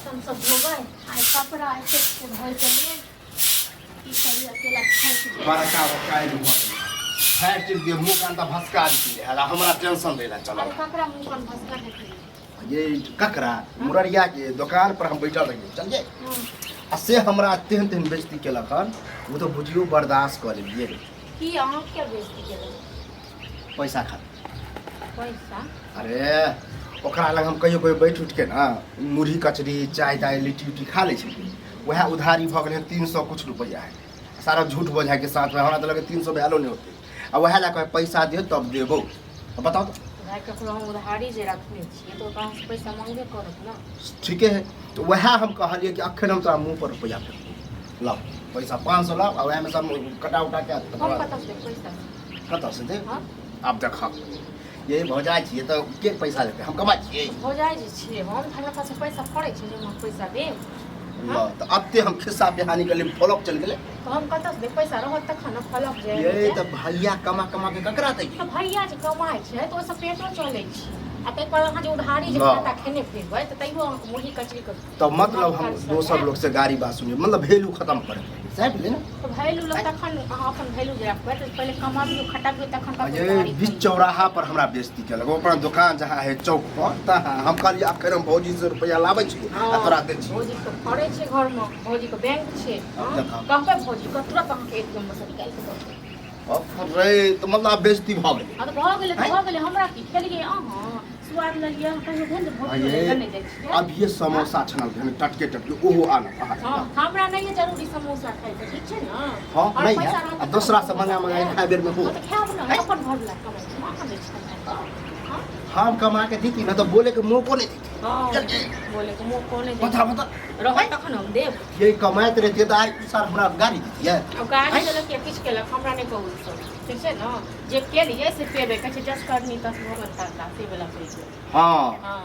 बर्तन सब धोबै आइ कपड़ा एतेक छै धोइके लेल की करी अकेला थाकि जाइ बड़का बड़का एगो भऽ गेलै। फाटि चुकि दियौ मुँह कान तऽ भसका देती रहए आ हमरा टेंशन दै लए चलल अरे ककरा मुँह कान भसका देखलियै ये ककरा मुररिया के दोकान पर हम बैठल रहियै चलिए हँ आ से हमरा तेहन तेहन बेइज्जती केलक हन ओ तऽ बुझियौ बर्दाश्त कऽ लेलियै की अहाँ किया बेइज्जती केलक पैसा खातिर पैसा अरे ओकरा लग हम कहियो कहियो बैठ उठि के ने मुरही कचरी चाय ताय लिट्टी उट्टी खा लै छलियै वएह उधारी भऽ गेलै 300 कुछ रुपैआ है सारा झूठ बोझाके साथमे हमरा तऽ लगै 300 भेलो नहि होतै आ वएह लए कऽ पैसा दियौ तब देबौ अब बताउ तऽ भाय ककरो हम उधारी जे रखने छियै तऽ ओकरा से पैसा मांगबे करत ने ठीके है तऽ वएह हम कहलियै कि अखन हम तोरा मुँह पर रुपैआ फेकबौ लाउ पैसा 500 लाउ आ वएहमे सब कटा उटा के हम कतऽ से देब पैसा कतऽ से देब हाँ आब देखऽ ये भौजाइ छियै तऽ के पैसा देतै हम कमाइ छियै भौजाइ जे छियै हम हमरा पास पैसा पड़ै छै जे हम पैसा देब ल तऽ एते हम खिस्सा बिहानी के लिए फलक चलि गेलै तऽ हम कतऽ से देब पैसा रहत तखन ने फलक जाय ये तऽ भैया कमा कमा के ककरा दै तऽ भैया जे कमाइ छै तऽ ओहिसँ पेटो चलै छै आ ताहि पर अहाँ जे उधारी जे ना। खाता खेने फिरबै तऽ तैयो अहाँके मुरही कचरी के तऽ मतलब हम दोसर लोग से गाड़ी बात सुनिए मतलब वैल्यू खत्म करे सही भेलै ने तऽ वैल्यू लग तखन अहाँ अपन वैल्यू जे रखबै तऽ पहिले कमाबियौ खटाबियौ तखन ककरो ये उधारी बीच खइयौ। चौराहा पर हमरा बेइज्जती केलक ओ अपना दोकान जहाँ है चौक पर तहाँ हम कहलियै आखिर हम भौजी से रुपया लाबै छी आ तोरा दै छी भौजीके फड़ै छै घरमे भौजीके बैंक छै आब देखा। कहबै भौजीके तुरंत अहाँके एटीएम से निकालि कऽ दऽ देत। बाप रे तऽ मतलब आब बेइज्जती भऽ गेलै हँ तऽ भऽ गेलै तऽ भऽ गेलै हमरा की खेलियै अहाँ स्वाद लेलियै अहाँ कहियो भेल जे भौजी ये लग नहि जाइ छियै अभिये समोसा छनल हन टटके टटके ओहो आनब अहाँ हँ हमरा नहि यऽ जरूरी समोसा खाइके ठीक छै ने हँ आओर नहि पैसा है रहत आ तऽ दोसरा से समोसा मंगा मंगा खायब। खाय बेर में हो हँ तऽ खायब ने हम अपन घरवला कमाइ छी हम अहाँ दै छी कमाइ कऽ हँ हम कमा के दीती ना तो बोले के मौको नहीं दीती हँ चल चल। बोले के मुँह कोने बता बता रहत तखन हम देब ये कमाइत रहती तो आज साल हमरा गाड़ी दीती है अब गाड़ी देलक या किछु केलक हमरा नहि कहू ई सब ठीक छै ने जे केलियै से पेबै कहै छै जस करनी तस भोगन करता से वला कहै छै हाँ हँ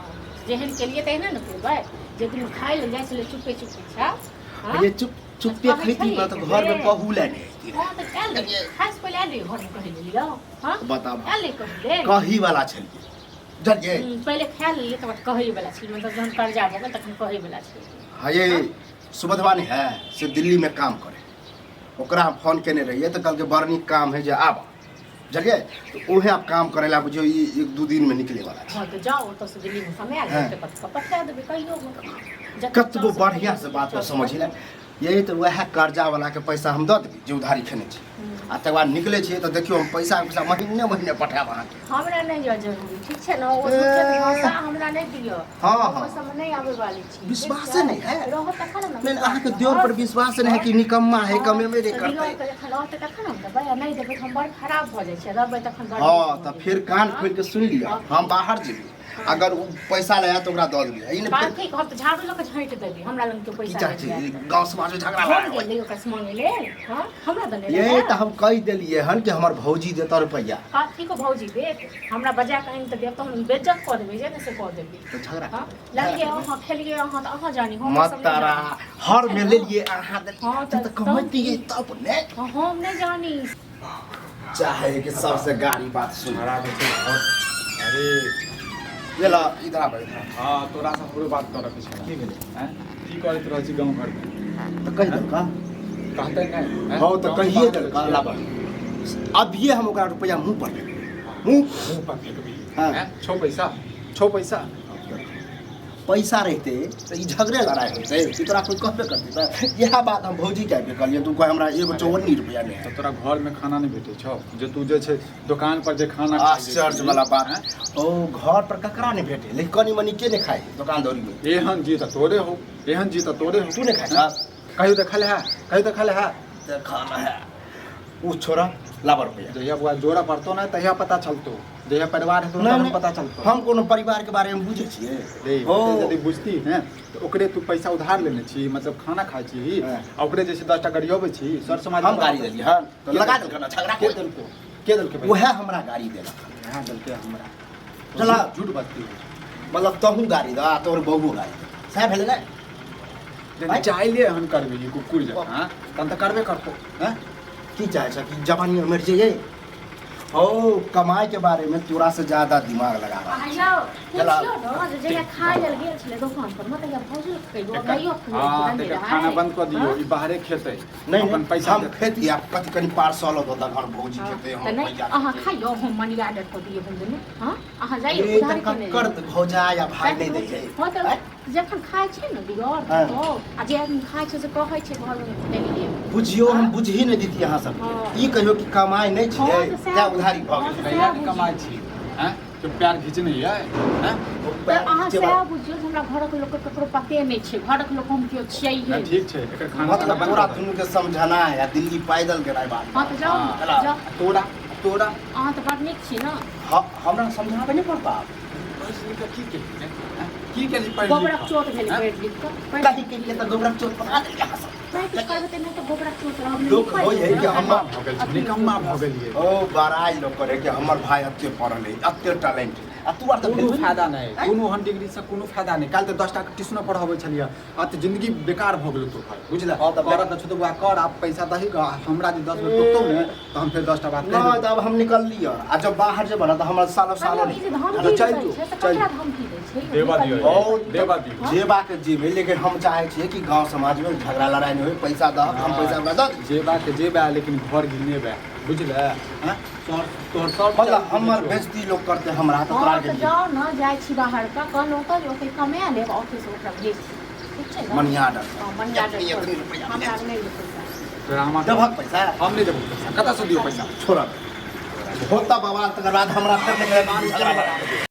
जेहन केलियै तेहने ने पेबै जे दिन खाय लए जाइ छलै चुपे चुपे छा हँ ये चुप चुप्पे खैती ना तो घर में कहू ले नहीं अइती हँ तऽ आयल रहियै खाय से पहिले आयल रहियै घरमे कहै लेलियै हँ बताब आयल रहियै कहै लेल कही वाला छलियै बुझलियै पहिले खा लेलियै तकर बाद कहै वला छलियै मतलब जहन कर्जा भऽ गेल तखन कहै वला छलियै हाँ ये सुबधवा नहीं है से दिल्ली में काम करे ओकरा हम फोन केने रहियै तऽ कहलकै बड़ नीक काम है जे आब बुझलियै तऽ उहे आब काम करे ला बुझियौ ई एक दू दिन में निकले वाला छै हँ तऽ जाउ ओतऽसँ दिल्लीमे समय आयल हँ। तऽ कतऽ पठा देबै कहियो जतेक कतबो चाहसँ बढ़िया से बात के समझी ले यही तऽ वएह कर्जा वाला के पैसा हम दऽ देबै जे उधारी खेने छी आ तकर बाद निकलै छियै तऽ देखियौ हम पैसा पैसा महीने महीने पठायब अहाँके हमरा नहि यऽ जरूरी ठीक छै ने ओ झूठे भरोसा हमरा नहि दिअ हँ, ओहि हँ। सबमे नहि आबै वाली छी ठीक विश्वासे छै? नहि है। रहत तखन ने नहि अहाँके देवर पर विश्वास नहि है कि निकम्मा है कमेबे नहि करतै दिअ जखन रहतै तखन हम देबै आ नहि देबै तऽ हम बड़ खराब भऽ जाइ छै देबै तखन बड़ हँ नीक भऽ तऽ जाइ फेर छै। कान खोलि कऽ सुनि लिअ हम बाहर जेबै अगर ओ पैसा ले आयत तऽ ओकरा दऽ देबै ई नहि फेर बाकी हम तऽ झाड़ू लऽ कऽ झाँटि देबै हमरा लग केओ की पैसा चाहै नहि छी जायत गाँव समाज में झगड़ा हम लड़ाइ गेल रहियै ओकरा से मांगे लेल हँ हमरा तऽ नहि ये रहै तऽ हम कहि देलियै हन कि हमर भौजी देतऽ रुपैआ कथी को भौजी देत हमरा बजा कऽ आनि तऽ देब तऽ हम बेज्जत कऽ देबै जे ने से कऽ देबै तऽ झगड़ा हँ लगिए अहाँ खेलिए अहाँ तऽ अहाँ जानी हम मत सब नहि तारा जानी। हर में लेलियै अहाँ देलियै हँ, तऽ तऽ कमैतियै तब ने हँ, हम नहि जानी चाहे कि सबसे गाड़ी बात सुन हमरा जे छै बहुत अरे ये ला इधर आब इधर आब। हँ तोरा से हमरो बात करऽ के छलै की भेलै आँय? की करैत रहै छी गाँव घरमे तऽ कहि देलका कहतै नहि आँय? हँ तऽ गाँव कहिए बाहर देलका छियै। लाबा अभिये हम ओकरा रुपैआ मुँह पर फेकबै मुँह मुँह पर फेकबही हँ। आँय? छौ पैसा छौ पैसा पैसा रहिते तऽ ई झगड़े लड़ाइ होइतै ई तोरा कोइ कहबे करतै तऽ इएह बात हम भौजीके आबि कऽ कहलियै तू कह हमरा एगो चौवन्नी रुपैआ नहि तऽ तोरा घरमे खाना नहि भेटै छौ जे तू जे छै दोकान पर जे खाना खाइ जे आश्चर्य छी, वाला बात आँय? ओ घर पर ककरा नहि भेटे लेकिन कनि मनि के नहि खाइ दोकान दौरीमे एहन जी तऽ तोरे हो एहन जी तऽ तोरे हो तू नहि खाइ छह कहियो देखल है कहियो देखल है देखल है ओ छोड़ा लाबा रुपैआ जहिया बुआ जोड़ा पड़तो ना तहिया पता चलतो जहिया परिवार हेतो नहि तहन नहि, पता चलतो हम कोनो परिवार के बारे में बुझै छियै रे ओ यदि बुझती हैं तऽ ओकरे तू पैसा उधार लेने छी मतलब खाना खाइ छी हाँ। आ ओकरे जे छै 10 टा गरियबै छी सर समाज हम गाड़ी देलियै हँ तऽ लगा देलकै ना झगड़ा के देलको के देलकै पैसा? उएह हमरा गाड़ी देलक वएह देलकै हमरा चला। झूठ बजती है मतलब तहूँ गाड़ी दऽ आ तोहर बहू गाड़ी दऽ सएह भेलै ने यदि चाहले एहन करबी कुकुर जकाँ तहन तऽ करबे करतौ हैं की चाहै छ कि जवानी मरि जइयै हो, कमाई के बारे में तोरा से ज्यादा दिमाग लगा रहा। आ यौ, चला। पुछियौ ने जे जहिया खाय लेल गेल छलै दोकान पर मे तहिया भौजी कहियो एकर- भाइयो हँ, तऽ एकर खाना बंद कऽ दियौ, ई बाहरे खेतै। नहीं अपन नहीं, पैसा हम देतै। खेती आ कथी कनी पार्सल होता घर भौजी खेते तऽ हम नहि भैया अहाँ खेतै। खाइयो, हम मनी ऑर्डर कऽ दियौ, हम दुनू। हँ, अहाँ जाइयौ ए, उधारी तऽ केने। कक्कर भौजा या भाई नहि दै छै। हँ, तऽ जखन खाइ छै ने दियर हँ। तऽ आ जे आदमी खाइ छै से कहै छै घरमे देलियै। बुझियौ, हम बुझही नहि दितियै अहाँ सबके। हँ। ई कहियौ कि कमाइ नहि हँ, छियै तऽ सएह तैं उधारी भऽ हँ, गेल। तऽ कहिया के कमाइ छी हैं जो प्यार घिचने ये हैं? ओ तऽ पैर अहाँ घिचेबा- सएह बुझियौ जे हमरा घरक लोकके ककरो पते नहि छै, घरक लोक हम केओ छियै। ना, ठीक छै, एकर खाना मतलब ताना बंद तोरा कऽ दही। दुनू के समझना है आ दिल्ली पैदल गेनाइ बात। हँ, तऽ जाउ हँ। ने, जाउ। तोरा तोरा अहाँ तऽ बड़ नीक छी ने। हमरा समझाबे नहि पड़ता। पढ़ि लिख कऽ की केलही रे? हैं? की केलही पढ़ि लिख गोबरक कऽ? चोट भेलै हैं? पढ़ि लिख कऽ कही के लिए तऽ गोबरक चोट पका देलकै अहाँ सब। पढ़ि किछु करबै तऽ नहि तऽ गोबरक चोट रहब। लोक होइ है कि निकम्मा भऽ गेल छी, निकम्मा भऽ गेलियै। ओ बड़ाइ लोक करे कि हमर भाई एते पढ़ल है, एते टैलेंट है, आ तू आर तऽ कोनो भेलबे नहि। फायदा नहि, कोनो ओहन डिग्रीसँ कोनो फायदा नहि। काल्हि तऽ 10 टा के ट्यूशनो पढ़ाबै छलियै आ तऽ जिंदगी बेकार भऽ गेलौ तोहर, बुझले? हँ, तऽ करऽ तऽ छौ तऽ बौआ कर। आब पैसा दही गऽ, आ हमरा जे 10 बेर टोकतौ ने तऽ हम फेर 10टा बात कहि नहि देबौ। तऽ अब हम निकललियै आ जब बाहर जेबै ने तऽ हमरा सालो सालो ई जे धमकी चलि दै जो, छै से चलि। ककरा धमकी दै छै? देबा दियौ। बहुत देबा दियौ। जेबाके जेबै, लेकिन हम चाहै छियै कि गाँव समाजमे झगड़ा लड़ाइ नहि होइ। पैसा दहक, हम पैसा ओकरा दऽ दै। जेबाके जेबा, लेकिन घर घिनेबा, बुझले? हँ, तोहर तोहर सब मतलब हमर बेइज्जती लोक करते हमरा तऽ तोरा हँ, तऽ के जाउ ने, जाइ छी बाहर कऽ कहलहुँ तऽ ओतै कमा लेब, ऑफिस ओकरा भेज देब, ठीक छै ने? Money order. हँ, मनी ऑर्डर। एतनी एतनी रुपैआ। हमरा नहि यऽ पैसा। तोरा हमरा देबहक पैसा? हम नहि देबौ पैसा। कतऽसँ दियौ पैसा? छोड़ब होता बवाल, तकर बाद हमरा फेर झगड़ा लड़ा।